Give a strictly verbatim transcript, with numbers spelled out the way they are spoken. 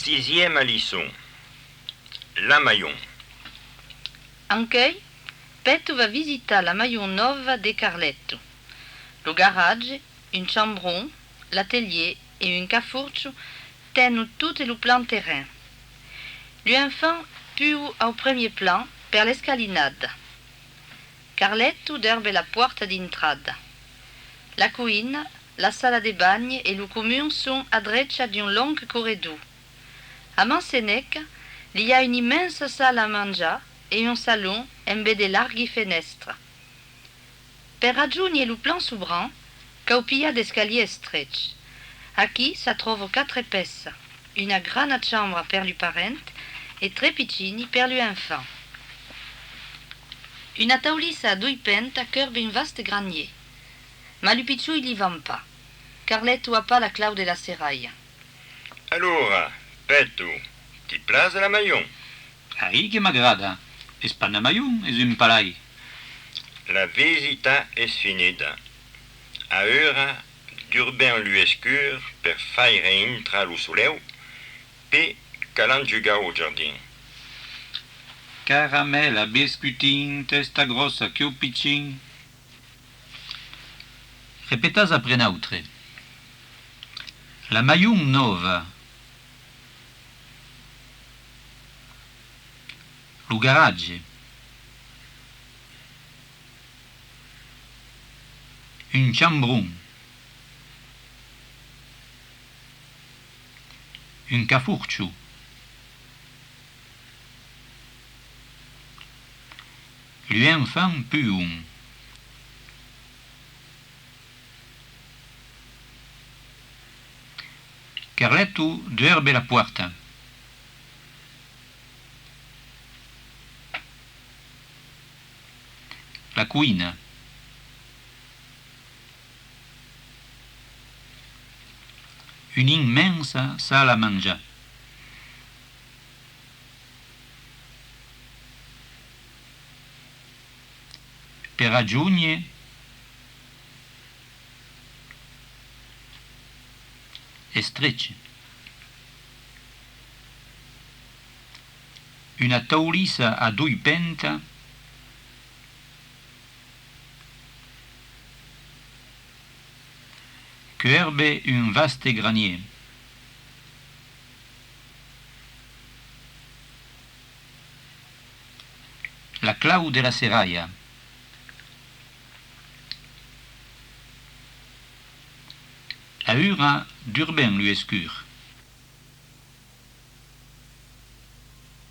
Sisièma leçon. La maion. Ancuei, Peto va visitar la maion nòva de Carleto. Lo garatge, un chambron, l'atelier e un caforcho tenon tot lo plan terren. Lu enfants pujon au premier plan per l'escalinada. Carleto duerbe la pòrta d'intrada. La coïna, la sala de banhe e lo comun son a drecha d'un long corredor. A man seneca, li a una immensa sala a manjar e un salon embe de largui fenèstras. Per rajonhir lo plan sobran, cau pilhar d'escaliers estrechs. Aquí s'atròvan quatre pèças, una grana chambra per lu parents e tres pichini per lu enfants. Una taulissa a doi pentas cuerbe un vaste granier. Ma lu pichoi li van pas. Carleto a pas la clau de la serralha. Alora, Peto, ti plas la maion? Ai que m'agrada. Es pas na maion, es un palais. La visita es finida. Aüra durbem lu escur per faire intrar lo soleu, pe calam jugar au jardin. Caramèla, biscutin, tèsta gròssa, cueu pichin. Repetatz après nautre. La maion nòva. Lo garatge. Un chambron. Un caforcho. Lu enfants pujon. Carleto duerbe la pòrta. La coïna. Una immensa sala a manjar. Per rajonhir, estrech. Una taulissa a doi pentas. Cuerbe un vaste granier. La clau de la serralha. Aüra durbem lu escur.